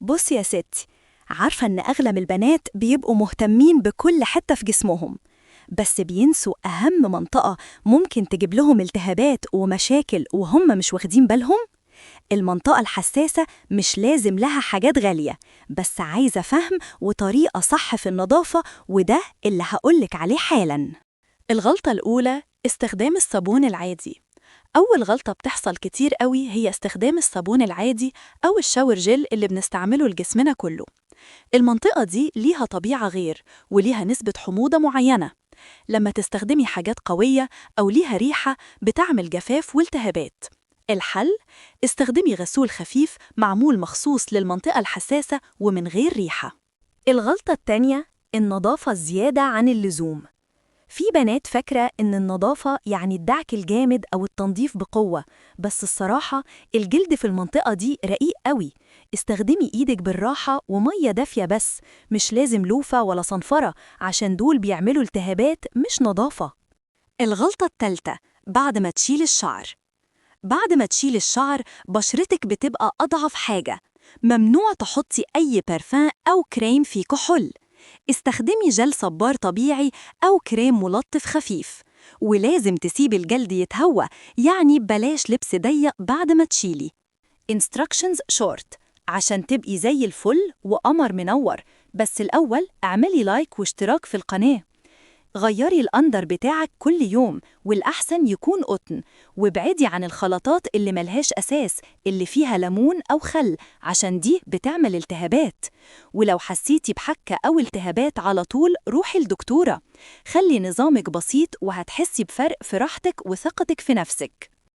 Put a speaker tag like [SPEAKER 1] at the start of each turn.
[SPEAKER 1] بصي يا ستي، عارفة إن أغلب البنات بيبقوا مهتمين بكل حتة في جسمهم، بس بينسوا أهم منطقة ممكن تجيب لهم التهابات ومشاكل وهم مش واخدين بالهم؟ المنطقة الحساسة مش لازم لها حاجات غالية، بس عايزة فهم وطريقة صح في النظافة، وده اللي هقولك عليه حالاً.
[SPEAKER 2] الغلطة الأولى استخدام الصابون العادي. أول غلطة بتحصل كتير قوي هي استخدام الصابون العادي أو ال shower gel اللي بنستعمله لجسمنا كله. المنطقة دي ليها طبيعة غير وليها نسبة حموضة معينة. لما تستخدمي حاجات قوية أو ليها ريحة بتعمل جفاف والتهابات. الحل؟ استخدمي غسول خفيف معمول مخصوص للمنطقة الحساسة ومن غير ريحة.
[SPEAKER 1] الغلطة التانية النظافة الزيادة عن اللزوم. في بنات فاكرة إن النظافة يعني الدعك الجامد أو التنظيف بقوة، بس الصراحة الجلد في المنطقة دي رقيق قوي. استخدمي إيدك بالراحة ومية دافية بس، مش لازم لوفة ولا صنفرة عشان دول بيعملوا التهابات مش نظافة. الغلطة التالتة بعد ما تشيل الشعر. بعد ما تشيل الشعر بشرتك بتبقى أضعف حاجة. ممنوع تحطي أي برفان أو كريم فيه كحول. استخدمي جل صبار طبيعي أو كريم ملطف خفيف، ولازم تسيبي الجلد يتهوى، يعني بلاش لبس ضيق بعد ما تشيلي. Instructions short عشان تبقي زي الفل وقمر منور، بس الأول اعملي like واشتراك في القناة. غيري ال under بتاعك كل يوم، والأحسن يكون قطن، وابعدي عن الخلطات اللي ملهاش أساس اللي فيها ليمون أو خل عشان دي بتعمل التهابات. ولو حسيتي بحكة أو التهابات على طول روحي لدكتورة. خلي نظامك بسيط وهتحسي بفرق في راحتك وثقتك في نفسك.